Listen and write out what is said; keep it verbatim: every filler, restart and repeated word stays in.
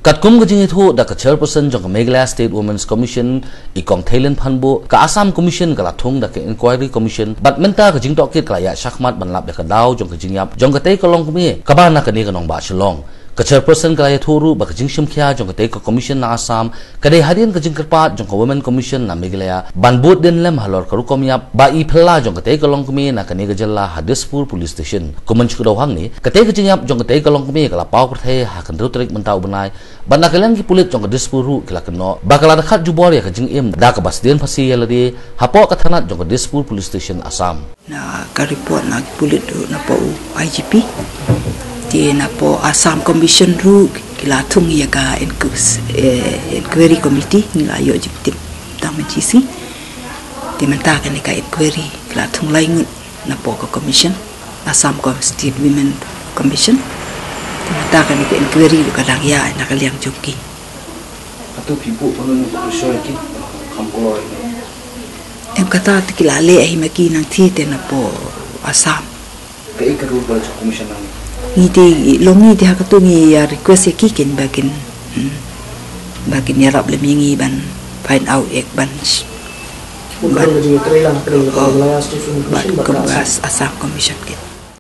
Katkum ka jingïathuh da ka chairperson jong ka Meghalaya State Women's Commission, i Kong Theilin Phanbuh, ka Assam Commission ka la thung da ka Inquiry Commission, bad mynta ka jingtohkit ka la ïaid shakhmat ban lap ïa ka daw jong ka jingïap jong katei ka longkmie kaba na kane ka nongbah Shillong. Ka chairperson ka la ïathuh ruh ba ka jingshim khia jong katei ka Commission na Assam ka dei hadien ka jingkyrpad jong ka Women Commission na Meghalaya ban bud dien lem halor ka rukom ïap ba i phylla jong katei ka longkmie na kane ka jylla ha Dispur Police Station. Kum ban shu kdew hangne, katei ka jingïap jong katei ka longkmie ka la paw pyrthei ha ka hynriew tarik mynta u bnai, bad na ka liang ki pulit jong ka Dispur ruh ki la kynnoh ba ka la dkhat jubor ïa ka jingim da kaba sdien phasi ïa lade hapoh ka thanat jong ka Dispur Police Station, Assam. Na ka report na ki pulit ruh napoh u I G P, te napoh Assam Commission ruh ki la thung ïa ka inquis-, eh, inquiry committee, ngi la ïoh jingtip tang mynta shi sngi. Te mynta kane ka inquiry ki la thung lai ngut napoh ka commission, Assam Com-, State Women Commission. Te mynta kane ka inquiry ruh ka dang ïaid na ka liang jong ki. Hato phi buh pynban u shuh ïa ki? Kham kloi ne? Em, kata te ki la leh hi ma ki nangta te napoh Assam. Kaei ka rule ba la jong commission nang? Ngi te, long ngi te ha kato ngi ïa request ïa ki kin ba kin, hmm, ba kin ïarap lem ïa ngi ban find out ïa ban sh-, Bukan ban, ba jong ïa trei lang, trei lang, oh, Meghalaya State Women Commission, ba bad ka Assam. As-, Assam Commission kin.